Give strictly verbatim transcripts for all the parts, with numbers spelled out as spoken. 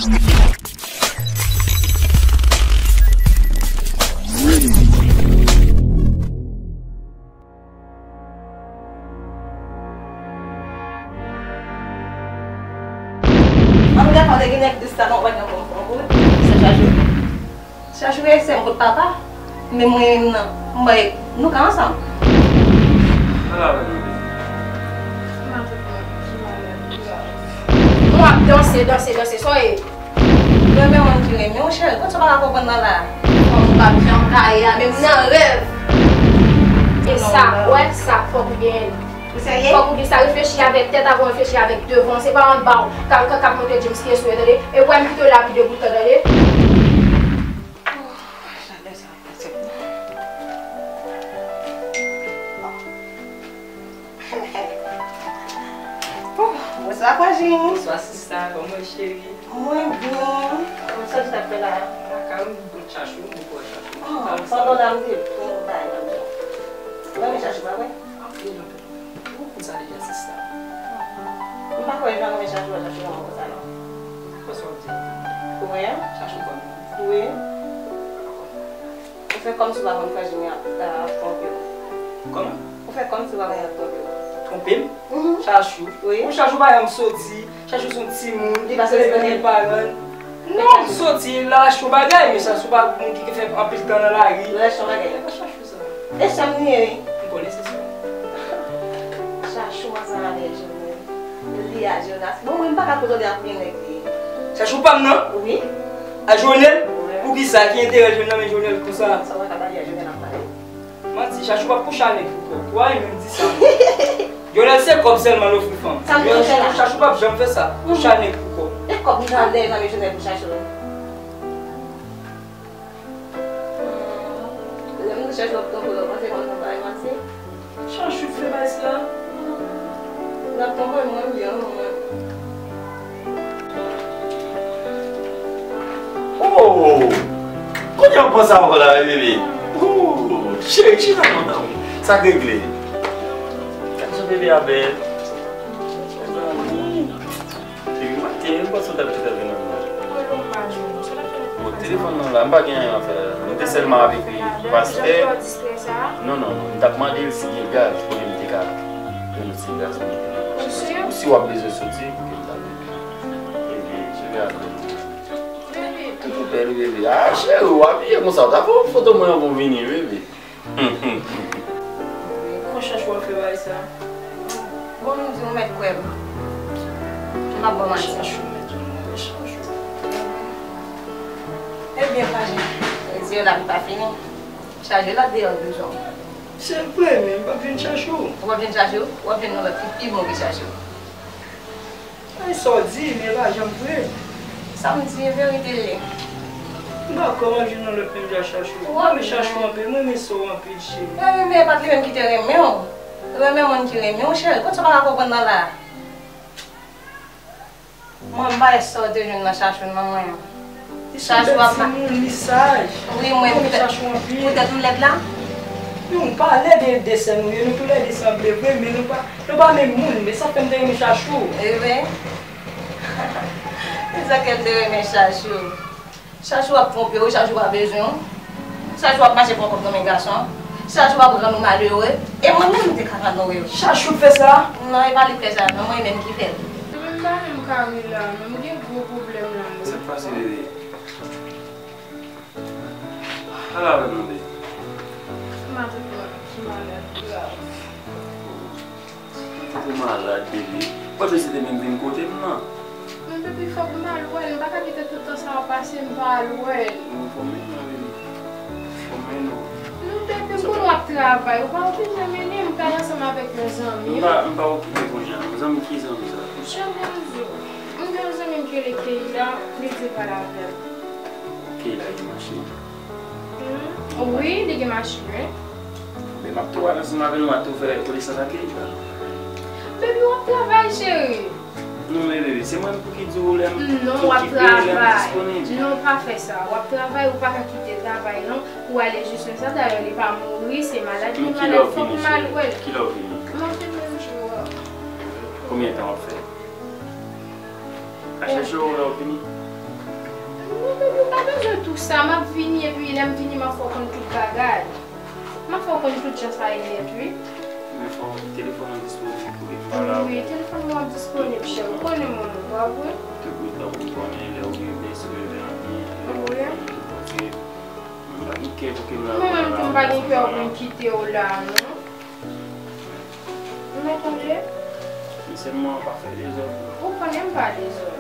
An nou gen pa de gen nèg dis la non, wè nan konn fon kout. Sa chaje. Chachou e sè m kot papa, men mwen menm nan, m bay, nou ka ansanm. Ala avè nou. M ap danse, danse, danse, sa w ye? Renmen moun ki renmen w, cheri, kot sa w pa ka konprann nan la? Fòk ou pa janm ka ye a, menm nan rèv. E sa, w wè sa, fòk ou genyen li. Ou serye? Fòk ou gen sa, reflechi avèk tèt avan w reflechi avèk devan. Se pa anba w k ap, k ap, k ap monte James ki eswe, tande? E w wè m kite w la pi de bout tan, tande? Chalè sa ap pase. Oh, bonswa, Kòjin. Bonswa, sista. Kòman w ye, cheri? Mwen byen. Sa w t ap fè la? Lakay ou, m pran chachou, m pran chachou. Oh, pandan w la, m te, m bay nan men w. Mwen, men chachou, pa vre? Anpil, anpil. Ou konn sa deja, sista. M pa kwè jan mwen chache wè chache yon moun konsa non. Ou pa kwè sa w ap di? Ou wè? Chache w konn. Wi. Ou fè kòmsi w pa konn Frajini ap, ap twonpe w. Kòman? Ou fè kòmsi w pa konn l ap twonpe w. Twonpe m? Mhm. Chachou? Wi. Bon, chachou pa janm soti. Chachou se yon timoun, li pa soti nan gen paran l. Non, m soti, l al achte yon bagay, men sa se pa moun ki fè anpil tan nan lari. L al achte yon bagay. E pa chachou sa. E sè m li ye, wi. M konnen se sè w. Chachou ansanm avèk Jonel. Li a Jonas. Bon, mwen, m pa ka kote w de ak yon nèg li ye. Chachou pa m nan? Wi. A Jonel? Wi. Poukisa? Ki enterè Jonel nan men Jonel konsa? Sa w pa ka pale a Jonel ap pale. Manti, chachou p ap kouche a nèg pou kòb. Ou pa renmen m di sa. Jonel se kòb sèlman l ofri fanm. Sa m te fè la? Chachou p ap janm fè sa. Kouche a nèg pou kòb. E kòb m nan lè nan men Jonel pou chachou. Lè m di chachou ap twonpe w, w panse konn konn bagay manti? Chachou k fè bagay sa? L ap twonpe mwen, m byen, mwen. Oh! Kounye a w panse ankò la, wi, bebe? Oh! Cheri, chita non, non. Sa k regle? Gad jan bebe a bèl. Mezanmi. Epi maten, m panse w t ap chita vin nan. Bon, telefòn nan la, m pa gen anyen m ap fè la. M te sèlman ap ekri pastè. Non, non, non. M t ap mande l si gen gaz, pou m te ka jwenn yon ti gaz pou m te. Ou si w ap bezwen soti, pou ke m ta vin. Epi, cheve a bèl. Ou bèl, bebe. Ah, cheri, w abiye konsa. W ta fè yon foto mwen anvan w vini, bebe. Kòman chachou ap fè bagay sa? Bon, m di w mèt kwè m. M p ap ba w manti. Chachou mèt yon move chachou. Ebyen, pa jan. Di yo la, li pa fini. Chaje la deyò bezwen w. Se vre, men m p ap jwenn chachou. Ou p ap jwenn chachou? W ap jwenn yon lòt ki pi bon ke chachou. Ay, sa w di, men e pa janm vre. Sa m di, e verite l ye. M pa kwè w ap jwenn yon lòt menm jan chachou. Mwen renmen chachou anpil, mwen renmen sè w anpil, cheri. Mwen renmen, e pa t li menm ki te renmen w. Renmen moun ki renmen w, cheri. Kot sa w pa ka konprann nan la? Mwen, m pa wè sa w te jwenn nan chachou nan mwen an. Li se yon bèl timoun, li saj. Wi, mwen poutèt, poutèt m lèd la? Non, m pa lèd, e de sè nou ye, nou toulède sanble vre, men nou pa, nou pa menm moun, men sa fè m te renmen chachou. E vre? E sa fè m te renmen chachou. Chachou ap twonpe w, chachou pa bezwen w. Chachou ap mache pran kòb nan men gason. Chachou ap rann ou malere. E mwen menm, m te ka rann ou yo. Chachou fè sa? Non, e pa li k fè sa, non, mwen menm ki fè l. Mwen menm pa menm ka ri la, men m gen gwo pwoblèm la, men. Sa k pase, bebe? Pale avè m non, bebe. Madanm mwen ki malad grav. Ou malad, bebe. Ou pa bezwen te menm vin kote m nan. Men bebe, fòk m al wè l. M pa ka kite tout tan sa a pase, m pa al wè l. Bon, fò m mennen w, bebe. Fò m mennen w. Non, bebe, m konnen w ap travay. Ou pa oblije mennen m, m pral ansanm avèk yon zanmi m. M pa, m pa okipe kounye a. Zanmi, ki zanmi sa? Janèl Zo. M gen yon zanmi m ki rele Keila, li di pale avè m. Keila gen machin? Hmm, wi, li gen machin, wi. Men m ap tou al ansanm avè l, m ap tou fè konesans ak li. Baby, w ap travay, cheri. Non, men baby, se mwen pou ki di w lè m okipe, lè m disponib. Non, w ap travay. Non, pa fè sa. W ap travay, ou pa ka kite travay lan pou ale jis konsa. Dayè, li pa mouri, se malad, li malad, fòk m al wè l. Men kilè w vini? Kilè w vini? M ap vin menm jou a. Konbyen tan w ap fè? A chèche w lè w vini? Ou pa bezwen tou sa, m ap vini epi lè m vini m ap fè w konn tout bagay. M ap fè w konn tout jan sa ye nèt wi. Men fò telefòn nan disponib pou ke m pale avè w. Wi, telefòn mwen ap disponib, cheri. Ou konnen mwen, ou pa vre? Te kontan pou m konnen lè w rive, si w rive an byen, lè w ap vini, paske m pa gen kè pou ke m la. Mwen menm tou, m pa gen kè pou m kite w la, non. Ou mèt tonbe? Men sèlman pa fè dezòd. Ou konnen m pa dezòd.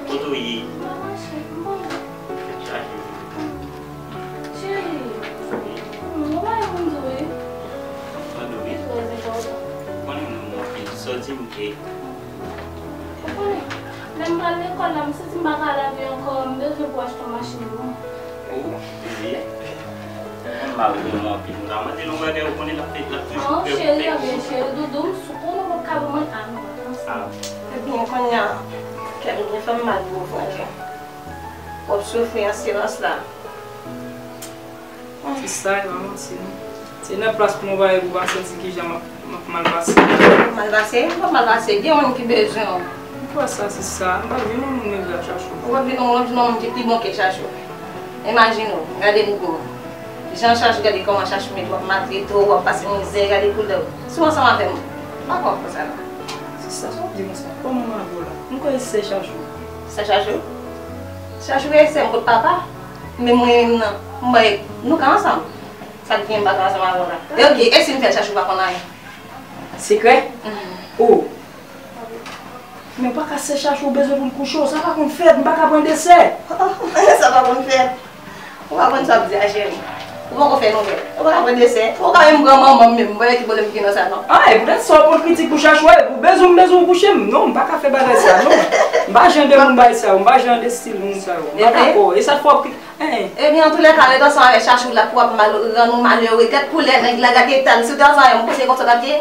Kote w ye? M pa mache, m pa. Tèt chaje. Cheri, m gen yon bagay pou m di w wi. Mande wi. Li trè enpòtan. Ou konnen m renmen w anpil. Sa w di m ke. Ou konnen, lè m pral lekòl la, m santi m pa ka lave ankò, m bezwen pou w achte yon machin pou mwen. Oh, bebe. Mwen m pa renmen w anpil. M ka mande l yon bagay, ou konnen l ap fè, l ap toujou fè, fè. Non, cheri, anben, cheri, doudou, m sou konnen w p ap ka ban mwen, a, nou pa ansanm. Ah. Ebyen, kounye a, kè m gen fè m mal pou ou, franje. W ap soufri an silans la. Se sa, e pa manti, non. Se nan plas pou mwen pa ye pou pa santi kijan m ap, m ap mal pase. Mal pase? M p ap mal pase. Gen moun ki bezwen w. M kwè sa, se sa. M p ap vin yon moun mezè ak Chachou. Ou p ap vin yon, w ap vin yon moun ki pi bon ke Chachou. Imajine w, gade m gwo. Jan Chachou, gade kòman Chachou met w, w ap maltrete w, w ap pase mizè, gade koulè w. Si w ansanm avè m, m pa kwè w ap fè sa, non. Se sa, sa w ap di konsa. Kòman m avè w la? M kwè se sè Chachou. Sè Chachou? Chachou e sè m kot papa. Men mwen menm nan, m bay, nou ka ansanm. Sa k gen m pa ka ansanm avè w la. E oke, e si m fè l Chachou pa konn anyen? Sekrè? Mhm. Oh. Men w pa ka sè Chachou, ou bezwen pou l kouche w. Sa pa konn fèt, m pa ka pran desè. Sa pa konn fèt. Ou pa konn sa w ap di a, cheri. Ou poko fè nouvèl. Ou pa ka pran desè. Ou pa ka menm pran manman m menm. M pa wè ki pwoblèm ki gen nan sa non. Ah, e poutèt sa w pran kritik pou Chachou, e pou bezwen m, bezwen w kouche m. Non, m pa ka fè bagay sa, non. M pa jan de moun bagay sa yo. M pa jan de estil moun sa yo. M pa dakò. E sa k fè w ap kri-, Ebyen, antoulèka, ret ansanm avèk Chachou la pou w ap mal, rann ou malere. Gad koulè nèg la, gad eta l. Si w te ansanm avè m, ou panse konsa w t ap ye?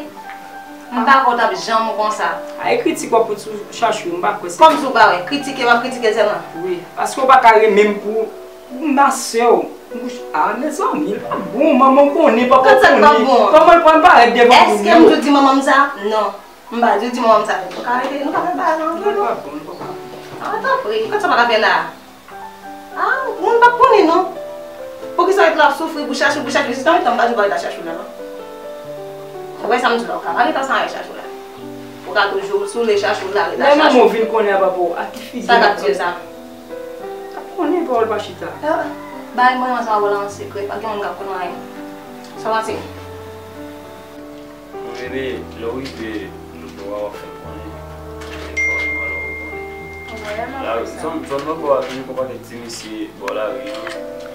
M pa kwè w t ap janm konsa. A, e kritik w ap pran sou Chachou, m pa kwè se. Kòmsi w pa wè? Kritike, m ap kritike l sèlman? Wi, paske w pa ka renmen m pou, pou m pa sè w. M kouche, a, mezanmi, li pa bon, manman w konnen, papa w konnen. Kòman l pral parèt devan moun yo? Èske m toujou di manman m sa? Non. M pa toujou di manman m sa. Nou ka rete, nou ka fè bagay sa antre non. Non, pa bon, non, pa bon. A, tanpri, ki kote sa pa ka fè la? Ah, moun p ap konnen non. Poukisa w ret la ap soufri pou Chachou, pou Chachou? Jistan, ret la, m pa di w pa ret ak Chachou la non. Ou wè sa m di w la, ou ka pa ret ansanm avèk Chachou la. Ou ka toujou soule Chachou la, ret ak Chachou. Lè manman w vin konnen a papa w, a ki figi l ap pale? Sa k ap di w sa? L ap konnen pawòl pa chita. Ah, bay mwen ansanm avè w la an sekrè, pa gen moun k ap konn anyen. Sa w panse? Bon, bebe, lè w rive lòt bò a, w ap fè m konnen. Fò w di mwen lè w konnen. Lari, zòn, zòn lòt bò a toujou gon pakèt ti mesye bò lari an.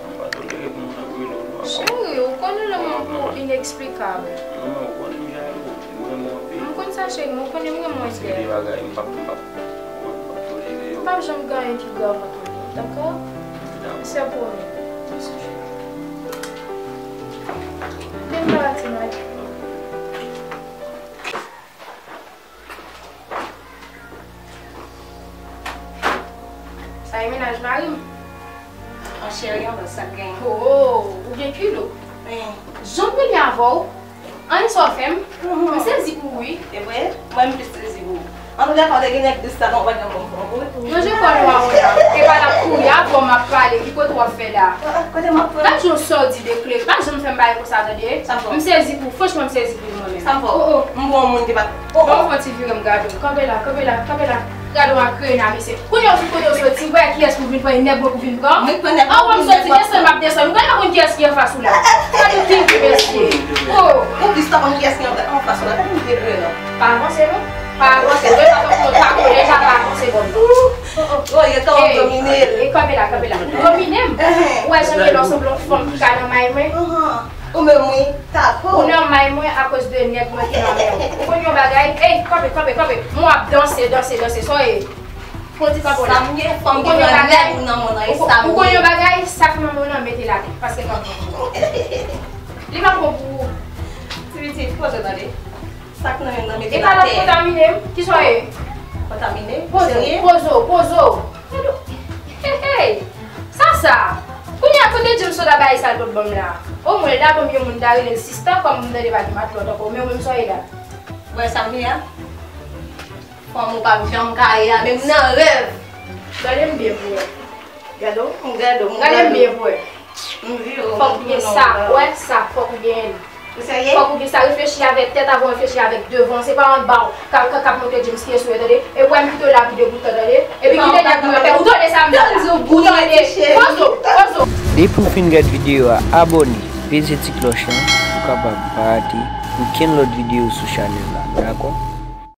M pa tolere pou moun ap rele w, nou ap. Cheri, ou konnen lanmou an pou ineksplikab. Non, men ou konnen m jalou. M renmen w anpil. M konn sa, cheri, men ou konnen m renmen w anpil. Se de bagay, m p ap, m p ap, m p ap tolere yo. M p ap janm gen anyen ki grav ant ou, dakò? Dakò. Se pwomi. Mèsi, cheri. Vin pa ti mwen. Sa e mennaj mari m. An cheri, an, sa k gen? Oh, ou gen kilo. Jan m rele avè w, anyen sa w fè m, m sezi pou ou wi. E vre? Mwen m plis sezi pou ou. An nou dakò, te gen nèg dis la, non, w pa t janm konn fè yon kou. Yo je kò nou a ou la. E pa l ap kouri avè w m ap pale, ki kote w ap fè la? Ah, ah, kote m ap fè? Gad yon sòdi de kle, pa janm fè m bagay konsa, tande? Sa m fè w? M sezi pou ou, franchman, m sezi pou ou mwen menm. Sa m fè w? Oh, oh. M bon moun ki pa t, oh, oh. Bon, fò ti vire m gade w. Kanpe la, kanpe la, kanpe la. Gade w ak krena, mesye. Kounye a w sou kote w soti, w wè kiyès pou vin pran, e nèg mwen pou vin pran? Mwen k pran nèg mwen pou vin pran. Anvan m soti, desann, m ap desann. Ou pa konn kiyès ki anfas ou la. Gade w ki vye mesye. Oh! Ou plis pa konn kiyès ki anfas ou la. Gade yon vye grenn. Pa avanse non. Pa avanse. Deja tankou yo tako, deja pa avanse bò m nan. Woye, kòman w domine l? E kanpe la, kanpe la. Domine m? Ou wè jan m ye lè w sanble yon fanm ki ka nan may mwen? Ou menm wi, tako. Ou nan may mwen akoz de nèg mwen ki nan men w. Ou konn yon bagay? Ey, kanpe, kanpe, kanpe. Mwen ap danse, danse, danse. Sa w ye? Fò w di kanpe w la. Sa m ye, fanm ki pran nèg ou nan men w nan, e sa m ye. Ou konn yon bagay? Sa k nan men w nan, mete l atè. Paske l p ap bon pou ou. Li p ap bon pou ou. Ti pitit, poze w tande. Sa k nan men m nan, mete l atè. E pa l ap kontamine m? Kisa w ye? Kontamine? Poze w, poze w, poze w. Hey, hey. Sa sa? Kounye a, kote James sot a bay sa l pot ban m la? Omwen, l ta ban m yon moun ta rele l sista, kòm m tande pa gen matlòt ankò. Men ou menm, sa w ye la? Ou wè sa m ye a? Fanm ou p ap janm ka ye a, menm nan rèv. Gade m byen pou wè. Gade w, m gade w, m Gade m gade w. Byen pou wè. M vire w, Fòk m ou gen tourne sa, w, ou wè sa, fòk ou gen li. Ou serye? Fòk ou gen sa, reflechi avèk tèt avan w reflechi avèk devan. Se pa anba w k ap, k ap, k ap montre James ki esou, tande? E wè m kite w la pou degoutan, tande? Epi kite nèg mwen pè. Ou tande sa m di la? Ou tande? Pozo, pozo. Depi w fin gad videyo a, abòne, peze ti klòch lan pou w kapab pa rate okenn lòt videyo sou chanèl la, dakò?